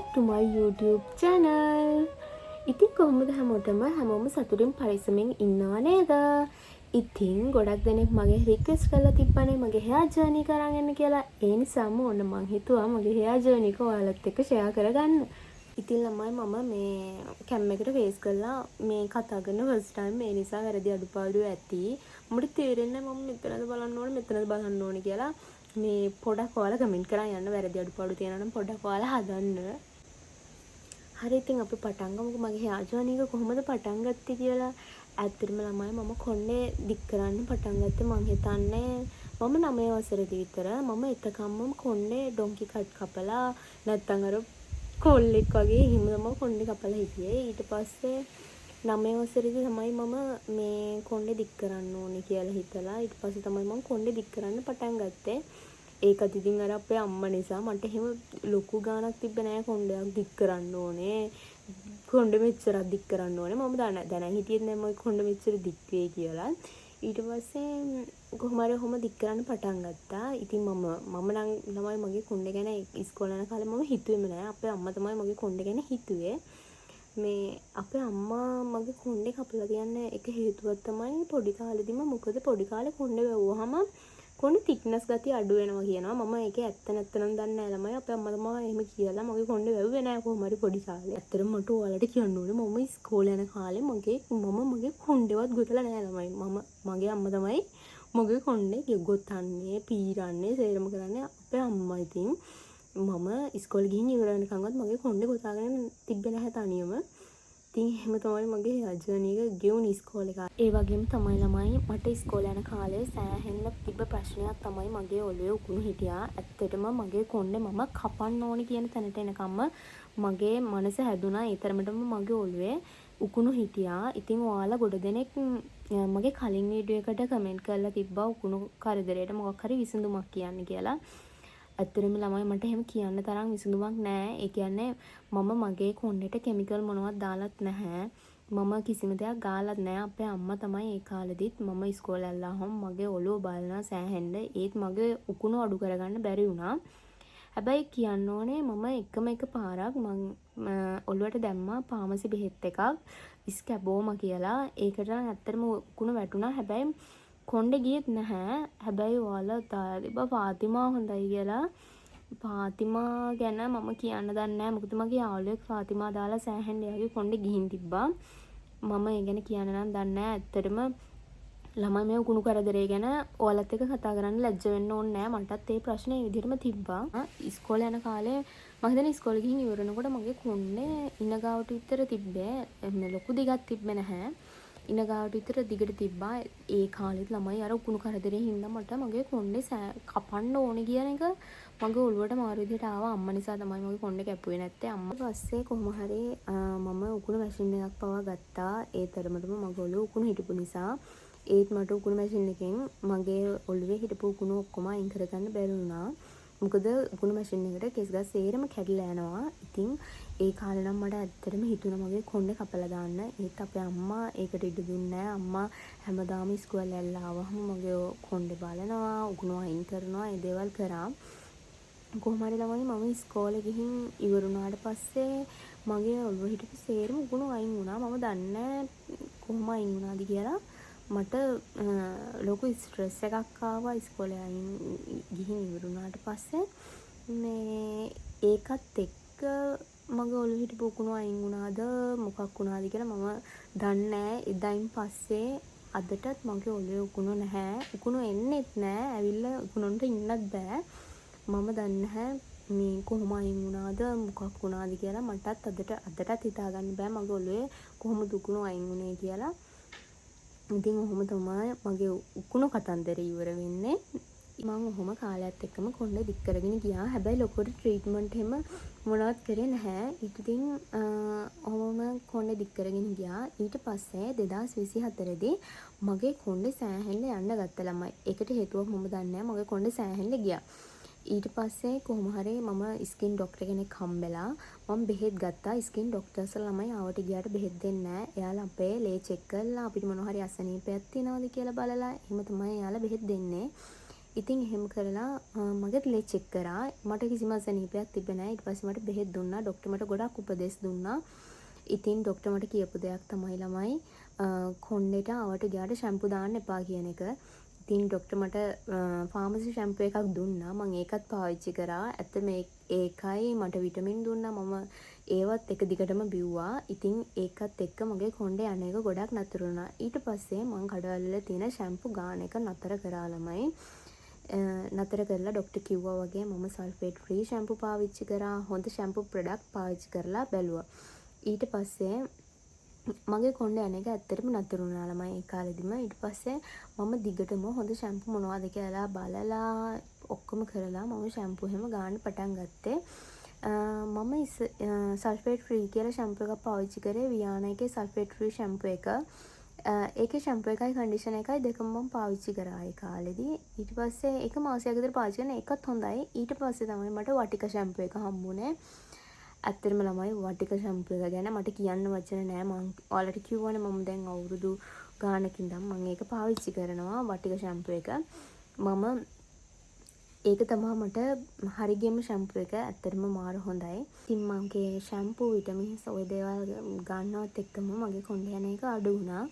Back to my YouTube channel. ඉතින් කොහොමද හැමෝටම? හැමෝම සතුටින් පරිස්සමෙන් ඉන්නව නේද? ඉතින් ගොඩක් දෙනෙක් මගේ රික්වෙස්ට් කරලා තිබ්බනේ මගේ හෙයා ජර්නි කරන් එන්න කියලා. ඒ නිසාම ඔන්න මං හිතුවා මගේ හෙයා ජර්නි එක ඔයාලත් එක්ක ෂෙයා කරගන්න. ඉතින් ළමයි, මම මේ කැම් එකට ෆේස් කරලා මේ කතා කරන ෆස්ට් ටයිම්. ඒ නිසා වැරදි අඩුපාඩු ඇති. මට තේරෙන්නේ නැහැ මම මෙතනද බලන්න ඕනේ, මෙතනද බලන්න ඕනේ කියලා. මේ පොඩක් ඔයාලා කමෙන්ට් කරන් යන්න. වැරදි අඩුපාඩු තියෙනවා නම් පොඩ්ඩක් ඔයාලා හදන්න. හරි, ඉතින් අපි පටන් ගමුකෝ මගේ හෙයා ජර්නි එක කොහොමද පටන් ගත්තේ කියලා. ඇත්තටම ළමයි, මම කොණ්ඩේ දික් කරන්න පටන් ගත්තේ මං හිතන්නේ මම 9 වසරේදී විතර. මම එතකම්ම කොණ්ඩේ ඩොන්කි කට් කපලා, නැත්තම් අර කොල්ලෙක් වගේ එහෙම තමයි කොණ්ඩේ කපලා හිටියේ. ඊට පස්සේ 9 වසරේදී තමයි මම මේ කොණ්ඩේ දික් කරන්න ඕනේ කියලා හිතලා ඊට පස්සේ තමයි මං කොණ්ඩේ දික් කරන්න පටන් ගත්තේ. ඒකත් ඉතින් අර අපේ අම්මා නිසා. මට එහෙම ලොකු ගාණක් තිබ්බේ නෑ කොණ්ඩයක් දික් කරන්න ඕනේ, කොණ්ඩේ මෙච්චරක් දික් කරන්න ඕනේ. මම දැනන් හිටියෙත් නෑ මගේ කොණ්ඩේ මෙච්චර දික් වෙයි කියලා. ඊට පස්සේ කොහොම හරි ඔහොම දික් කරන්න පටන් ගත්තා. ඉතින් මම මම නම් ළමයි, මගේ කොණ්ඩේ ගැන ඉස්කෝලේ යන කාලේ මම හිතුවේම නෑ. අපේ අම්මා තමයි මගේ කොණ්ඩේ ගැන හිතුවේ. මේ අපේ අම්මා මගේ කොණ්ඩේ කපලා තියන්න එක හේතුවක් තමයි පොඩි කාලෙදිම, මොකද පොඩි කාලේ කොණ්ඩේ වැව්වහම කොණ්ඩේ තික්නස් ගතිය අඩු වෙනවා කියනවා. මම ඒකේ ඇත්ත නැත්ත නම් දන්නේ නෑ ළමයි. අපේ අම්මා තමයි එහෙම කියලා මගේ කොණ්ඩේ වැව්වේ නෑ කොහොම හරි පොඩි කාලේ. ඇත්තටම මට ඔයාලට කියන්න ඕනේ, මම ඉස්කෝලේ යන කාලේ මම මගේ කොණ්ඩේවත් ගොතලා නෑ ළමයි. මගේ අම්මා තමයි මගේ කොණ්ඩේ ගොතන්නේ, පීරන්නේ, සේරම කරන්නේ අපේ අම්මා. ඉතින් මම ඉස්කෝලේ ගිහින් ඉවර වෙනකන්වත් මගේ කොණ්ඩේ ගොතාගෙන තිබ්බේ නැහැ තනියම. ඉතින් එහෙම තමයි මගේ හෙයා ජර්නි එක ගෙවුනේ ඉස්කෝලේ කාලේ. ඒ වගේම තමයි ළමයි, මට ඉස්කෝලේ යන කාලේ සෑහෙන්න තිබ්බ ප්‍රශ්නයක් තමයි මගේ ඔළුවේ උකුණු හිටියා. ඇත්තටම මගේ කොණ්ඩේ මම කපන්න ඕනි කියන තැනට එනකම්ම මගේ මනස හැදුනා. ඒ තරමටම මගේ ඔළුවේ උකුණු හිටියා. ඉතින් ඔයාලා ගොඩ දෙනෙක් මගේ කලින් වීඩියෝ එකට කමෙන්ට් කරලා තිබ්බා උකුණු කරදරයට මොකක් හරි විසඳුමක් කියන්න කියලා. ඇත්තටම ළමයි, මට එහෙම කියන්න තරම් විසඳුමක් නෑ. ඒ කියන්නේ මම මගේ කොණ්ඩෙට කෙමිකල් මොනවත් දාලත් නැහැ. මම කිසිම දෙයක් ගාලත් නෑ. අපේ අම්මා තමයි ඒ කාලෙදිත් මම ඉස්කෝලේ යලා ආවම මගේ ඔළුව බලනවා සෑහෙන්න. ඒත් මගේ උකුණු අඩු කරගන්න බැරි වුණා. හැබැයි කියන්න ඕනේ, මම එකම එක පාරක් මං ඔළුවට දැම්මා ෆාමසි බෙහෙත් එකක්, ස්කැබෝමා කියලා. ඒකට නම් ඇත්තටම උකුණු වැටුණා. හැබැයි කොණ්ඩේ ගියෙත් නැහැ. හැබැයි ඔයාලා දාලා තිබ්බා ෆාතිමා හොඳයි කියලා. ෆාතිමා ගැන මම කියන්න දන්නේ නැහැ. මොකද මගේ යාළුවෙක් ෆාතිමා දාලා සෑහෙන්න එයාගේ කොණ්ඩේ ගිහින් තිබ්බා. මම ඒ ගැන කියන්න නම් දන්නේ නැහැ. ඇත්තටම ළමයි, මේ උකුණු කරදරේ ගැන ඔයාලත් එක්ක කතා කරන්න ලැජ්ජ වෙන්න ඕනේ නෑ. මටත් ඒ ප්‍රශ්නේ ඒ විදිහටම තිබ්බා. ඉස්කෝලේ යන කාලේ මං හිතන්නේ ඉස්කෝලේ ගිහින් ඉවර වෙනකොට මගේ කොණ්ඩේ ඉන ගාවට විතර තිබ්බේ. එහෙම ලොකු දිගක් තිබ්බේ නැහැ. ඉන ගාවට විතර දිගට තිබ්බා. ඒ කාලෙත් ළමයි, අර උකුණු කරදරේ හින්දා මට මගේ කොණ්ඩේ කපන්න ඕනේ කියන එක මගේ ඔළුවට මාරු විදිහට ආවා. අම්මා නිසා තමයි මගේ කොණ්ඩේ කැපුවේ නැත්තේ. අම්මා පස්සේ කොහොම හරි මම උකුණු මැෂින් එකක් පවා ගත්තා. ඒ තරමටම මගේ ඔළුවේ උකුණු හිටපු නිසා. ඒත් මට උකුණු මැෂින් එකෙන් මගේ ඔළුවේ හිටපු උකුණු ඔක්කොම අයින් කරගන්න බැරි වුණා. මොකද උකුණු මැෂින් එකට කෙස් ගස් සේරම කැඩිලා යනවා. ඉතින් ඒ කාලේ නම් මට ඇත්තටම හිතුණා මගේ කොණ්ඩේ කපලා දාන්න. ඒත් අපේ අම්මා ඒකට ඉඩ දුන්නේ නෑ. අම්මා හැමදාම ඉස්කෝලේ යලා ආවහම මගේ කොණ්ඩේ බලනවා, උකුණු අයින් කරනවා, ඒ දේවල් කරා. කොහොම හරි ළමයි, මම ඉස්කෝලේ ගිහින් ඉවර වුණාට පස්සේ මගේ ඔළුවේ හිටපු සේරම උකුණු අයින් වුණා. මම දන්නේ නෑ කොහොම අයින් වුණාද කියලා. මට ලොකු ස්ට්‍රෙස් එකක් ආවා ඉස්කෝලේ අයින් ගිහින් ඉවර වුණාට පස්සේ. මේ ඒකත් එක්ක මගේ ඔළුවේ හිටපු උකුණු අයින් වුණාද, මොකක් වුණාද කියලා මම දන්නේ නෑ. එදායින් පස්සේ අදටත් මගේ ඔළුවේ උකුණු නැහැ. උකුණු එන්නෙත් නෑ. ඇවිල්ලා උකුණුන්ට ඉන්නත් බෑ. මම දන්නේ නැහැ මේ කොහොම අයින් වුණාද, මොකක් වුණාද කියලා. මටත් අදටත් හිතා ගන්න බෑ මගේ ඔළුවේ කොහොමද උකුණු අයින් වුණේ කියලා. ඉතින් ඔහොම තමයි මගේ උකුණු කතන්දරේ ඉවර වෙන්නේ. මං ඔහොම කාලයත් එක්කම කොණ්ඩේ දික් කරගෙන ගියා. හැබැයි ලොකුවට ට්‍රීට්මන්ට් එහෙම මොනවත් කරේ නැහැ. ඉතින් ඔහොමම කොණ්ඩේ දික් කරගෙන ගියා. ඊට පස්සේ 2024 දී මගේ කොණ්ඩේ සෑහෙන්න යන්න ගත්ත ළමයි. ඒකට හේතුවක් මම දන්නේ නැහැ. මගේ කොණ්ඩේ සෑහෙන්න ගියා. ඊට පස්සේ කොහොම හරි මම ස්කින් ඩොක්ටර් කෙනෙක් හම්බෙලා මම බෙහෙත් ගත්තා. ස්කින් ඩොක්ටර්ස්ලා ළමයි ආවට ගියාට බෙහෙත් දෙන්නේ නැහැ. එයාලා අපේ ලේ චෙක් කරලා අපිට මොනවා හරි අසනීපයක් තියෙනවද කියලා බලලා එහෙම තමයි එයාලා බෙහෙත් දෙන්නේ. ඉතින් එහෙම කරලා මගෙත් ලේ චෙක් කරා. මට කිසිම අසනීපයක් තිබ්බේ නෑ. ඊට පස්සේ මට බෙහෙත් දුන්නා. ඩොක්ටර් මට ගොඩක් උපදෙස් දුන්නා. ඉතින් ඩොක්ටර් මට කියපු දෙයක් තමයි ළමයි, කොණ්ඩෙට ආවට ගියාට ෂැම්පු දාන්න එපා කියන එක. ඉතින් ඩොක්ටර් මට ෆාමසි ෂැම්පු එකක් දුන්නා. මං ඒකත් පාවිච්චි කරා. ඇත්තටම ඒකයි මට විටමින් දුන්නා. මම ඒවත් එක දිගටම බිව්වා. ඉතින් ඒකත් එක්ක මගේ කොණ්ඩේ යන එක ගොඩක් නතර වුණා. ඊට පස්සේ මං කඩවල් වල තියෙන ෂැම්පු ගාන එක නතර කරා ළමයි. නතර කරලා ඩොක්ටර් කිව්වා වගේ මම සල්ෆේට් ෆ්‍රී ෂැම්පු පාවිච්චි කරා. හොඳ ෂැම්පු ප්‍රොඩක්ට් පාවිච්චි කරලා බැලුවා. ඊට පස්සේ මගේ කොණ්ඩේ යන එක ඇත්තටම නතර වුණා ළමයි ඒ කාලෙදිම. ඊට පස්සේ මම දිගටම හොඳ ෂැම්පු මොනවද කියලා බලලා ඔක්කොම කරලා මම ෂැම්පු එහෙම ගාන්න පටන් ගත්තේ. මම සල්ෆේට් ෆ්‍රී කියලා ෂැම්පු එකක් පාවිච්චි කරේ, වියානා එකේ සල්ෆේට් ෆ්‍රී ෂැම්පු එක. ඒකේ ෂැම්පු එකයි කන්ඩිෂනර් එකයි දෙකම මම පාවිච්චි කරා ඒ කාලෙදි. ඊට පස්සේ ඒක මාසයක් විතර පාවිච්චි කරන එකත් හොඳයි. ඊට පස්සේ තමයි මට වටික ෂැම්පු එක හම්බුනේ. ඇත්තටම ළමයි, වටික ෂැම්පු එක ගැන මට කියන්න වචන නෑ. මං ඔයාලට කිව්වනේ මම දැන් අවුරුදු ගානක ඉඳන් මං ඒක පාවිච්චි කරනවා වටික ෂැම්පු එක. මම ඒක තමා මට හරිගියම ෂැම්පු එක. ඇත්තටම මාර හොඳයි. ඉතින් මගේ ෂැම්පු, විටමින්ස් ඔය දේවල් ගන්නවත් එක්කම මගේ කොණ්ඩේ යන එක අඩු වුණා.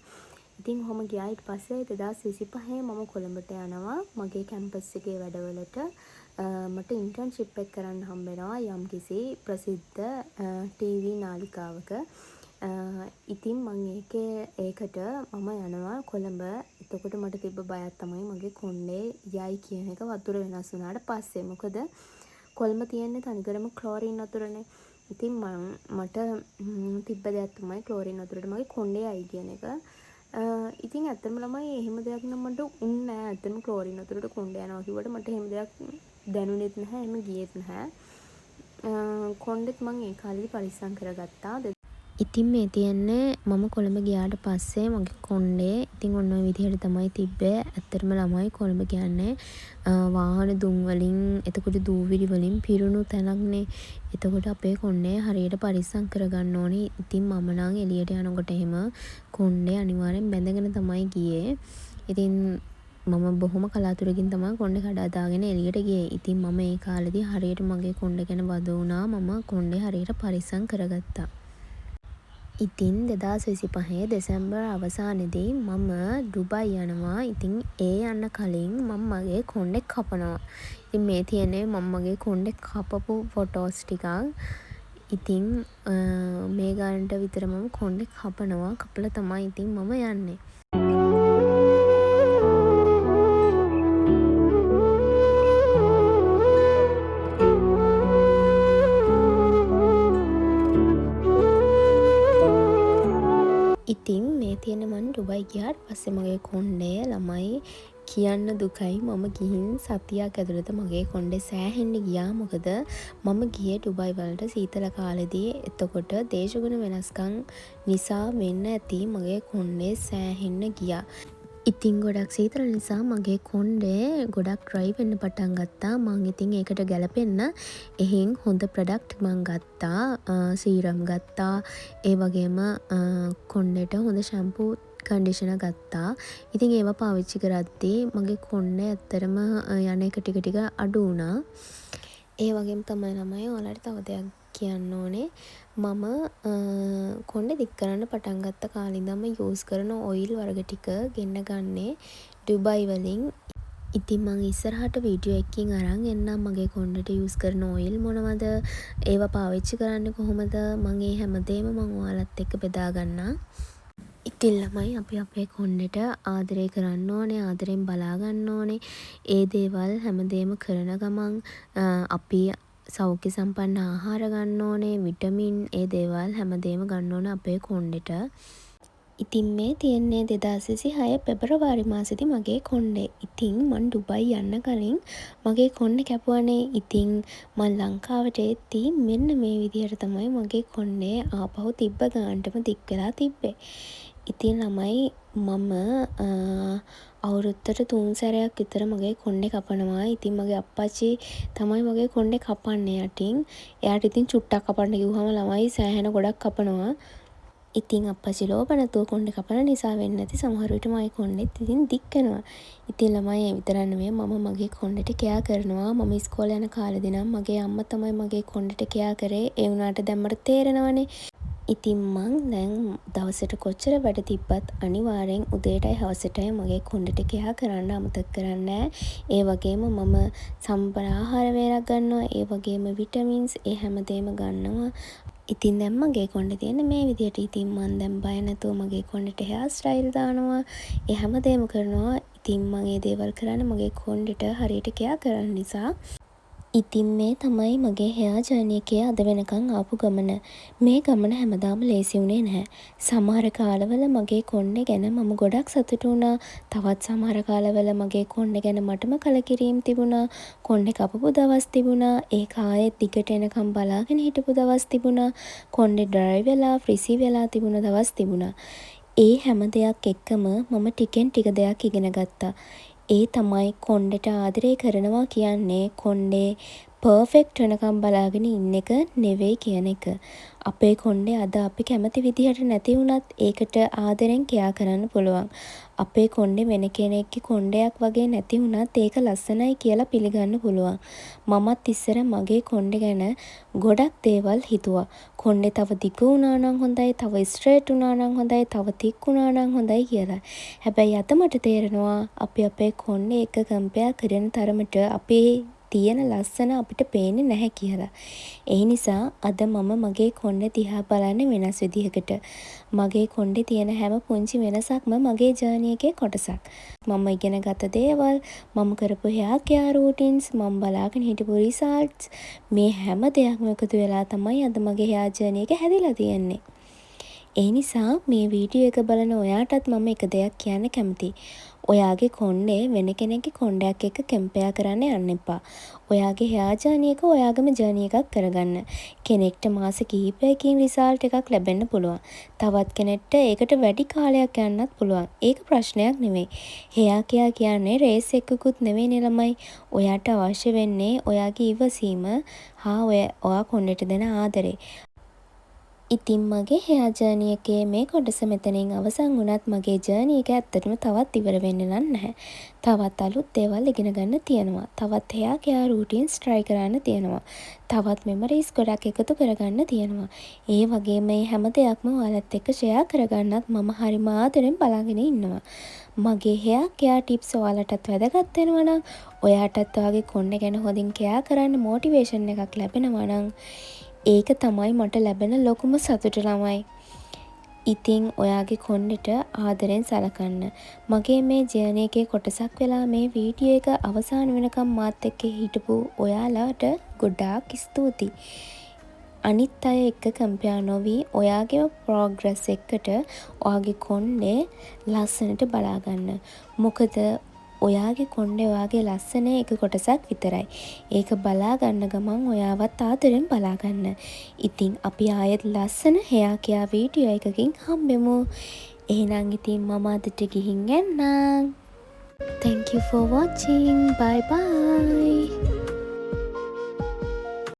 ඉතින් ඔහොම ගියා. ඊට පස්සේ 2025 මම කොළඹට යනවා මගේ කැම්පස් එකේ වැඩවලට. මට ඉන්ටර්න්ෂිප් එක කරන්න හම්බ වෙනවා යම්කිසි ප්‍රසිද්ධ ටීවී නාලිකාවක. ඉතින් මං ඒකට මම යනවා කොළඹ. එතකොට මට තිබ්බ බයක් තමයි මගේ කොණ්ඩේ යයි කියන එක වතුර වෙනස් වුණාට පස්සේ. මොකද කොළඹ තියෙන්නේ තනිකරම ක්ලෝරින් වතුරනේ. ඉතින් මට තිබ්බ දෙයක් තමයි ක්ලෝරින් වතුරට මගේ කොණ්ඩේ යයි කියන එක. ඉතින් ඇත්තටම ළමයි, එහෙම දෙයක් නම් මට උන්නේ නෑ. ඇත්තටම ක්ලෝරින් වතුරට කොණ්ඩේ යනවා කිව්වට මට එහෙම දෙයක් දැනුනේත් නැහැ, එහෙම ගියේත් නැහැ. කොණ්ඩෙත් මං ඒ කාලෙදි පරිස්සම් කරගත්තා. ඉතින් මේ තියෙන්නේ මම කොළඹ ගියාට පස්සේ මගේ කොණ්ඩේ. ඉතින් ඔන්න ඔය විදිහට තමයි තිබ්බේ. ඇත්තටම ළමයි, කොළඹ කියන්නේ වාහන දුම් වලින්, එතකොට දූවිලි වලින් පිරුණු තැනක්නේ. එතකොට අපේ කොණ්ඩේ හරියට පරිස්සම් කරගන්න ඕනේ. ඉතින් මම නම් එළියට යනකොට එහෙම කොණ්ඩේ අනිවාර්යෙන් බැඳගෙන තමයි ගියේ. ඉතින් මම බොහොම කලාතුරකින් තමයි කොණ්ඩේ කඩා දාගෙන එළියට ගියේ. ඉතින් මම ඒ කාලෙදි හරියට මගේ කොණ්ඩේ ගැන වද වුණා. මම කොණ්ඩේ හරියට පරිස්සම් කරගත්තා. ඉතින් 2025 දෙසැම්බර් අවසානයේදී මම ඩුබයි යනවා. ඉතින් ඒ යන්න කලින් මම මගේ කොණ්ඩේ කපනවා. ඉතින් මේ තියෙන්නේ මම මගේ කොණ්ඩේ කපපු ෆොටෝස් ටිකක්. ඉතින් මේ ගානට විතර මම කොණ්ඩේ කපනවා. කපලා තමයි ඉතින් මම යන්නේ. ඉතින් මේ තියෙන මං ඩුබයි ගියාට පස්සේ මගේ කොණ්ඩය. ළමයි, කියන්න දුකයි, මම ගිහින් සතියක් ඇතුළත මගේ කොණ්ඩේ සෑහෙන්න ගියා. මොකද මම ගියේ ඩුබයි වලට සීතල කාලෙදී. එතකොට දේශගුණ වෙනස්කම් නිසා වෙන්න ඇති මගේ කොණ්ඩේ සෑහෙන්න ගියා. ඉතින් ගොඩක් සීතල නිසා මගේ කොණ්ඩේ ගොඩක් ඩ්‍රයි වෙන්න පටන් ගත්තා. මං ඉතින් ඒකට ගැලපෙන්න එහෙන් හොඳ ප්‍රොඩක්ට් මං ගත්තා. සීරම් ගත්තා. ඒ වගේම කොණ්ඩේට හොඳ ෂැම්පූ, කන්ඩිෂනර් ගත්තා. ඉතින් ඒවා පාවිච්චි කරද්දී මගේ කොණ්ඩේ ඇත්තටම යන එක ටික ටික අඩු වුණා. ඒ වගේම තමයි ළමයි, ඔයාලට තව දෙයක් කියන්න ඕනේ. මම කොණ්ඩේ දික් කරන්න පටන් ගත්ත කාලේ ඉඳන්ම යූස් කරන ඔයිල් වර්ග ටික ගෙන්න ගන්නේ ඩුබයි වලින්. ඉතින් මං ඉස්සරහට වීඩියෝ එකකින් අරන් එන්නම් මගේ කොණ්ඩෙට යූස් කරන ඔයිල් මොනවද, ඒවා පාවිච්චි කරන්නේ කොහොමද, මං ඒ හැමදේම මං ඔයාලත් එක්ක බෙදා ගන්නම්. ඉතින් ළමයි, අපි අපේ කොණ්ඩෙට ආදරේ කරන්න ඕනේ, ආදරෙන් බලා ගන්න ඕනේ. ඒ දේවල් හැමදේම කරන ගමන් අපි සෞඛ්‍ය සම්පන්න ආහාර ගන්න ඕනේ, විටමින් ඒ දේවල් හැමදේම ගන්න ඕනේ අපේ කොණ්ඩෙට. ඉතින් මේ තියෙන්නේ 2026 පෙබරවාරි මාසෙදි මගේ කොණ්ඩේ. ඉතින් මං ඩුබයි යන්න කලින් මගේ කොණ්ඩේ කැපුවනේ. ඉතින් මං ලංකාවට එද්දි මෙන්න මේ විදිහට තමයි මගේ කොණ්ඩේ ආපහු තිබ්බ ගානටම දික් වෙලා තිබ්බේ. ඉතින් ළමයි, මම අවුරුද්දට තුන් සැරයක් විතර මගේ කොණ්ඩේ කපනවා. ඉතින් මගේ අප්පච්චි තමයි මගේ කොණ්ඩේ කපන්නේ යටින්. එයාට ඉතින් චුට්ටක් කපන්න කිව්වහම ළමයි සෑහෙන ගොඩක් කපනවා. ඉතින් අප්පච්චි ලෝභ නැතුව කොණ්ඩේ කපන නිසා වෙන්න ඇති, සමහර විට මගේ කොණ්ඩෙත් ඉතින් දික් වෙනවා. ඉතින් ළමයි, ඒ විතරක් නෙමෙයි, මම මගේ කොණ්ඩෙට කෙයා කරනවා. මම ඉස්කෝලේ යන කාලෙදි නම් මගේ අම්මා තමයි මගේ කොණ්ඩෙට කෙයා කරේ. ඒ වුණාට දැන් මට තේරෙනවනේ. ඉතින් මං දැන් දවසට කොච්චර වැඩ තිබ්බත් අනිවාර්යෙන් උදේටයි හවසටයි මගේ කොණ්ඩෙට කෙයා කරන්න අමතක කරන්නේ නෑ. ඒ වගේම මම සමබර ආහාර වේලක් ගන්නවා. ඒ වගේම විටමින්ස් ඒ හැමදේම ගන්නවා. ඉතින් දැන් මගේ කොණ්ඩේ තියෙන්නේ මේ විදියට. ඉතින් මං දැන් බය නැතුව මගේ කොණ්ඩෙට හෙයාර් ස්ටයිල් දානවා. ඒ හැමදේම කරනවා. ඉතින් මං ඒ දේවල් කරන්නේ මගේ කොණ්ඩෙට හරියට කෙයා කරන නිසා. ඉතින් මේ තමයි මගේ හෙයා ජර්නි එකේ අද වෙනකන් ආපු ගමන. මේ ගමන හැමදාම ලේසි වුණේ නැහැ. සමහර කාලවල මගේ කොණ්ඩේ ගැන මම ගොඩක් සතුටු වුණා. තවත් සමහර කාලවල මගේ කොණ්ඩේ ගැන මටම කලකිරීම් තිබුණා. කොණ්ඩේ කපපු දවස් තිබුණා. ඒක ආයෙත් දිගට එනකම් බලාගෙන හිටපු දවස් තිබුණා. කොණ්ඩේ ඩ්‍රයි වෙලා, ෆ්‍රිසි වෙලා තිබුණ දවස් තිබුණා. ඒ හැම දෙයක් එක්කම මම ටිකෙන් ටික දෙයක් ඉගෙන ගත්තා. ඒ තමයි කොණ්ඩෙට ආදරේ කරනවා කියන්නේ කොණ්ඩේ පර්ෆෙක්ට් වෙනකම් බලාගෙන ඉන්න එක නෙවෙයි කියන එක. අපේ කොණ්ඩේ අද අපි කැමති විදිහට නැති වුණත් ඒකට ආදරෙන් කෙයා කරන්න පුළුවන්. අපේ කොණ්ඩේ වෙන කෙනෙක්ගේ කොණ්ඩයක් වගේ නැති වුණත් ඒක ලස්සනයි කියලා පිළිගන්න පුළුවන්. මමත් ඉස්සර මගේ කොණ්ඩේ ගැන ගොඩක් දේවල් හිතුවා. කොණ්ඩේ තව දිග වුණා නම් හොඳයි, තව ස්ට්‍රේට් වුණා නම් හොඳයි, තව තික් වුණා නම් හොඳයි කියලා. හැබැයි අද මට තේරෙනවා අපි අපේ කොණ්ඩේ එක්ක කම්පෙයාර් කරන තරමට අපේ තියෙන ලස්සන අපිට පේන්නේ නැහැ කියලා. ඒ නිසා අද මම මගේ කොණ්ඩේ දිහා බලන්නේ වෙනස් විදිහකට. මගේ කොණ්ඩේ තියෙන හැම පුංචි වෙනසක්ම මගේ ජර්නි එකේ කොටසක්. මම ඉගෙන ගත්ත දේවල්, මම කරපු හෙයාර් කෙයාර් රූටින්ස්, මම බලාගෙන හිටපු රිසල්ට්ස්, මේ හැම දෙයක්ම එකතු වෙලා තමයි අද මගේ හෙයාර් ජර්නි එක හැදිලා තියෙන්නේ. ඒ නිසා මේ වීඩියෝ එක බලන ඔයාටත් මම එක දෙයක් කියන්න කැමතියි. ඔයාගේ කොණ්ඩේ වෙන කෙනෙක්ගේ කොණ්ඩයක් එක්ක කම්පෙයාර් කරන්න යන්න එපා. ඔයාගේ හෙයාර් ජර්නි එක ඔයාගේම ජර්නි එකක් කරගන්න. කෙනෙක්ට මාස කිහිපයකින් රිසල්ට් එකක් ලැබෙන්න පුළුවන්. තවත් කෙනෙක්ට ඒකට වැඩි කාලයක් යන්නත් පුළුවන්. ඒක ප්‍රශ්නයක් නෙවෙයි. හෙයාර් කෙයාර් කියන්නේ රේස් එකකුත් නෙවෙයිනේ ළමයි. ඔයාට අවශ්‍ය වෙන්නේ ඔයාගේ ඉවසීම හා ඔයා කොණ්ඩෙට දෙන ආදරේ. ඉතින් මගේ හෙයාර් ජර්නි එකේ මේ කොටස මෙතනින් අවසන් වුණත් මගේ ජර්නි එක ඇත්තටම තවත් ඉවර වෙන්න නම් නැහැ. තවත් අලුත් දේවල් ඉගෙන ගන්න තියෙනවා. තවත් හෙයාර් කෙයාර් රූටින්ස් ට්‍රයි කරන්න තියෙනවා. තවත් මෙමරීස් ගොඩක් එකතු කරගන්න තියෙනවා. ඒ වගේම මේ හැම දෙයක්ම ඔයාලත් එක්ක ෂෙයා කරගන්නත් මම හරිම ආදරෙන් බලාගෙන ඉන්නවා. මගේ හෙයාර් කෙයාර් ටිප්ස් ඔයාලටත් වැදගත් වෙනවා නම්, ඔයාටත් ඔයාගේ කොණ්ඩේ ගැන හොඳින් කෙයාර් කරන්න මොටිවේෂන් එකක් ලැබෙනවා නම්, ඒක තමයි මට ලැබෙන ලොකුම සතුට ළමයි. ඉතින් ඔයාගේ කොණ්ඩෙට ආදරෙන් සලකන්න. මගේ මේ ජර්නි එකේ කොටසක් වෙලා මේ වීඩියෝ එක අවසාන වෙනකම් මාත් එක්ක හිටපු ඔයාලාට ගොඩාක් ස්තුතියි. අනිත් අය එක්ක කම්පෙයාර් නොවී ඔයාගේම ප්‍රෝග්‍රස් එකට ඔයාගේ කොණ්ඩේ ලස්සනට බලාගන්න. මොකද ඔයාගේ කොණ්ඩේ ඔයාගේ ලස්සනේ එක කොටසක් විතරයි. ඒක බලා ගන්න ගමන් ඔයාවත් ආදරෙන් බලා ගන්න. ඉතින් අපි ආයෙත් ලස්සන හෙයාර් කෙයාර් වීඩියෝ එකකින් හම්බෙමු. එහෙනම් ඉතින් මම අදට ගිහින් එන්නම්. Thank you for watching. Bye bye.